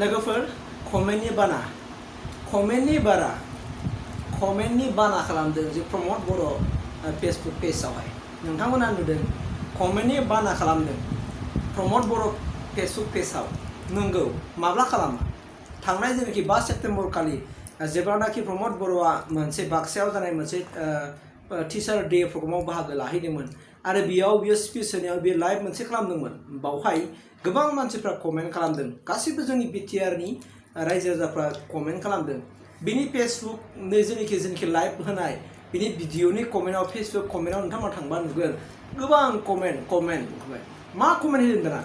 लोगोफोर कमेन्टनि बाना खालामदों जे प्रमोद बर' फेसबुक पेजआवहाय नोंथांमोना नुदों कमेन्टनि बाना खालामदों प्रमोद बर' फेसबुक पेजआव नंगौ माब्ला खालामा थांनाय जेनाखि 5 सेप्तेम्बर खालि जेब्लानाखि प्रमोद बर'आ मोनसे बाक्सायाव जानाय मोनसे टीचार डे प्रग्रामाव बाहागो लाहैदोंमोन आरो बियो स्पिच होनायाव बियो लाइभ मोनसे खालामदोंमोन बावहाय गोबां मानसिफ्रा कमेन्ट खालामदों गासिबो जोंनि BTRनि रायजो राजाफ्रा कमेन्ट खालामदों बिनि फेसबुक जेनाखि लाइभ होनाय बिनि भिडिअनि कमेन्टआव फेसबुक कमेन्टआव नोंथांमोना थांबा नुगोन गोबां कमेन्ट मा कमेन्ट होदों दाना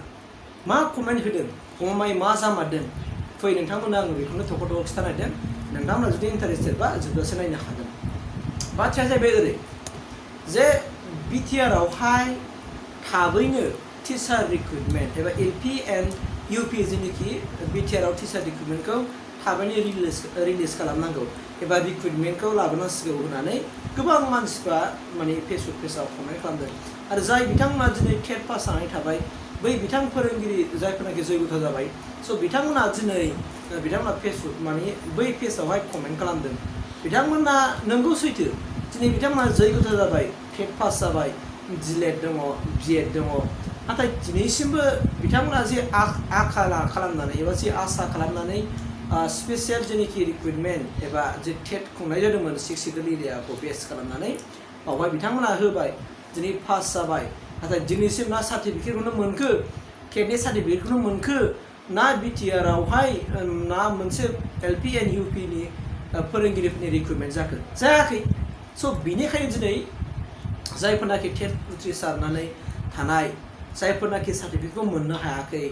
मा कमेन्ट होदों गमाय मा जामारदों फै नोंथांमोना आङो बेखौनो थख' खिथानायदों नोंथांमोना जुदि इन्टारेस्टेड बा जोबजासे नायनो हागोन बाथ्राया जाहैबाय ओरै जे BTRआवहाय थाबैनो टीचार रिक्रुटमेन्ट एबा LP एन्ड UP जेनाखि BTRआव टीचार रिक्रुटमेन्टखौ थाबैनो रिलिज खालामनांगौ एबा रिक्रुटमेन्टखौ लाबोनांसिगौ होननानै गोबां मानसिफ्रा माने फेसबुक पेजआव कमेन्ट खालामदों आरो जाय बिथांमोना दिनै टेट पास जानानै थाबाय बै बिथां फोरोंगिरि जायफोरनाखि जयग'था जाबाय स' बिथांमोना दिनै बिथांमोना फेसबुक माने बै पेजआवहाय कमेन्ट खालामदों बिथांमोना नंगौ सैथो दिनै बिथांमोना जयग'था जाबाय टेट पास जाबाय डिलेट दङ BEd दङ नाथाय दिनैसिमबो बिथांमोना जे खालामनानै एबा जे आसा खालामनानै स्पेसियेल जेनाखि रिक्रुटमेन्ट एबा जे टेट खुंनाय जादोंमोन 6 सिडुल एरियाखौ बेस खालामनानै बावहाय बिथांमोना होबाय दिनै पास जाबाय नाथाय दिनैसिम ना सार्टिफिकेटखौनो मोनखो टेटनि सार्टिफिकेटखौनो मोनखो ना BTRआवहाय ना मोनसे LP एन्ड UPनि फोरोंगिरिफोरनि रिक्रुटमेन्ट जायाखै स' बिनिखायनो दिनै जायफोरनाखि टेट उथ्रिसारनानै थानाय जायफोरनाखि सार्टिफिकेटखौ मोननो हायाखै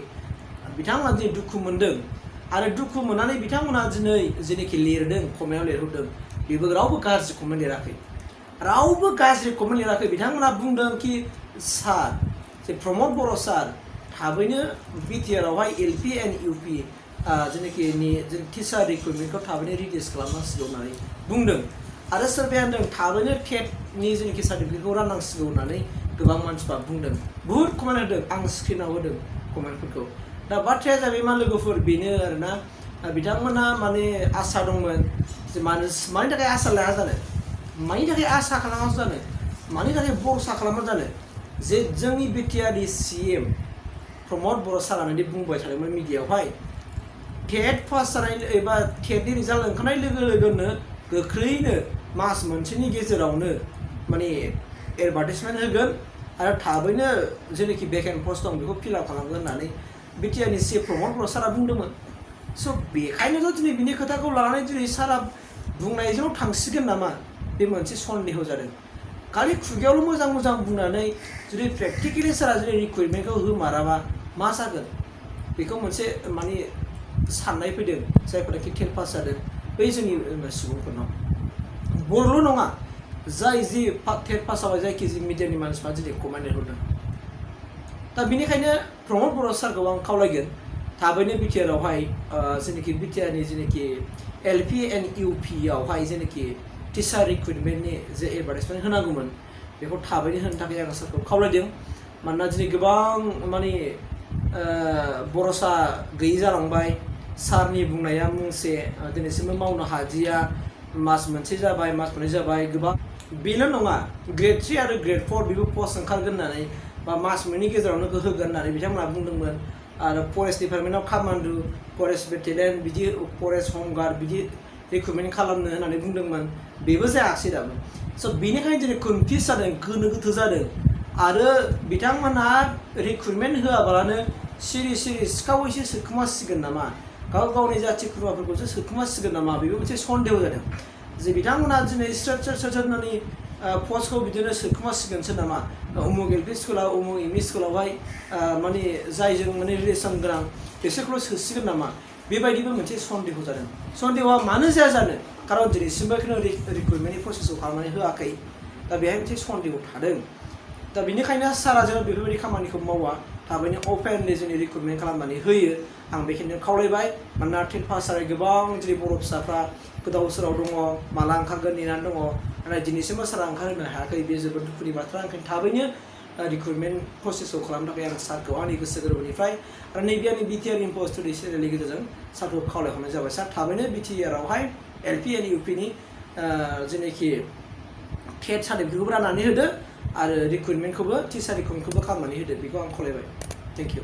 बिथांमोना दिनै दुखु मोनदों आरो दुखु मोननानै बिथांमोना दिनै जेनाखि लिरदों कमेन्टआव लिरहरदों बेबो रावबो गाज्रि कमेन्ट लिराखै बिथांमोना बुंदों कि सार जे प्रमोद बर' सार थाबैनो BTRआवहाय LP एन्ड UP जेनाखि टीचार रिक्रुटमेन्टखौ थाबैनो रिलिज खालामनांसिगौ होननानै बुंदों आरो सोरबाया होनदों थाबैनो टेटनि जेनाखि सार्टिफिकेटखौ राननांसिगौ होननानै गोबां मानसिफ्रा बुंदों बुहुत कमेन्ट होदों आं स्क्रिनाव होदों कमेन्टफोरखौ दा बाथ्राया जाबाय मा लोगोफोर बेनो आरोना बिथांमोना माने आसा दंमोन जे मानि थाखाय आसा लाया जानो मानि थाखाय आसा खालामा जानो मानि थाखाय भरसा खालामा जानो जे जोंनि BTRनि CM प्रमोद बर' सारानो बुंबाय थादोंमोन मिडियायावहाय टेट पास जानाय एबा टेटनि रिजाल्ट ओंखारनाय लोगो लोगोनो गोख्रैनो मास मोनसेनि गेजेरावनो माने एडभार्टाइजमेन्ट होगोन आरो थाबैनो जेनाखि भेकेन्ट पस्ट दं बेखौ फिल आप खालामगोन होननानै BTRनि CM प्रमोद बर' सारा बुंदोंमोन स' बेखायनोथ' दिनै बिनि खोथाखौ लानानै दिनै सारा बुंनायजों थांसिगोन नामा बे मोनसे सन्देह जादों खालि खुगायावल' मोजां बुंनानै जुदि प्रेक्टिकेलि सारा जुदि रिक्रुटमेन्टखौ होमाराबा मा जागोन बेखौ मोनसे माने साननाय फैदों जायफोरनाखि टेट पास जादों बै जोंनि सुबुंफोरनाव बर'ल' नङा जाय जि टेट पास जाबाय जायखि जि मिडियानि मानसिफ्रा दिनै कमेन्ट लिरहरदों दा बेनिखायनो प्रमोद बर' सारखौ आं खावलायगोन थाबैनो BTRआवहाय जेनाखि BTRनि जेनाखि LP एन्ड UPआवहाय जेनाखि टीचार रिक्रुटमेन्टनि जे एडभार्टाइजमेन्ट होनांगौमोन बेखौ थाबैनो होनो थाखाय आं सारखौ खावलायदों मानोना दिनै गोबां माने भरसा गैयि जालांबाय सारनि बुंनाया मुंसे दिनैसिमबो मावनो हादिया मास मोनसे जाबाय मास मोननै जाबाय गोबां बेल' नङा ग्रेड 3 आरो ग्रेड 4 बेबो पस्ट ओंखारगोन होननानै बा मास मोननै गेजेरावनो होगोन होननानै बिथांमोना बुंदोंमोन आरो फरेस्ट डिपार्टमेन्टआव कामान्डु फरेस्ट बेटेलियन बिदि फरेस्ट हमगार्ड बिदि रिक्रुटमेन्ट खालामनो होननानै बुंदोंमोन बेबो जायाखिसै दाबो स' बेनिखायनो दिनै कनफिउज जादों गोनो गोथो जादों आरो बिथांमोनहा रिक्रुटमेन्ट होआबालानो सिरि सिखावैसो सोखोमासिगोन नामा गावनि जाथि खुरमाफोरखौसो सोखोमासिगोन नामा बेबो मोनसे सन्देह जादों जे बिथांमोनहा दिनै सोर होननानै पस्टखौ बिदिनो सोखोमासिगोनसो नामा उमुक LP स्कुलाव उमुक ME स्कुलावहाय माने जायजों माने रिलेसन गोनां बिसोरखौल' सोसिगोन नामा बेबायदिबो मोनसे सन्देह जादों सन्देहआ मानो जाया जानो खारन दिनैसिमबो रिक्रुटमेन्टनि प्रसेसखौ खालामनानै होआखै दा बेहाय मोनसे सन्देह थादों दा बेनिखायनो सारा जों बेफोरबायदि खामानिखौ मावा थाबैनो अपेनलि जोंनि रिक्रुटमेन्ट खालामनानै होयो आं बेखिनियाव खावलायबाय मानोना टेट पास जानाय गोबां दिनै बर' फिसाफ्रा गोदाव सोराव दङ माला ओंखारगोन नेनानै दङ नाथाय दिनैसिमबो सारा ओंखारहोनो हायाखै बे जोबोद दुखुनि बाथ्रा ओंखायनो थाबैनो रिक्रुटमेन्ट प्रसेसखौ खालामनो थाखाय आं सारखौ आंनि गोसो गोरबोनिफ्राय आरो नैबे आंनि BTR इनफो स्टुडिय चेनेलनि गेजेरजों सारखौ खावलायहरनाय जाबाय सार थाबैनो BTR आवहाय LP एन्ड UP नि जेनाखि टेट सार्टिफिकेटखौबो राननानै होदो आरो रिक्रुटमेन्टखौबो टिचार रिक्रुटमेन्टखौबो खालामनानै होदो बेखौ आं खावलायबाय थेंक इउ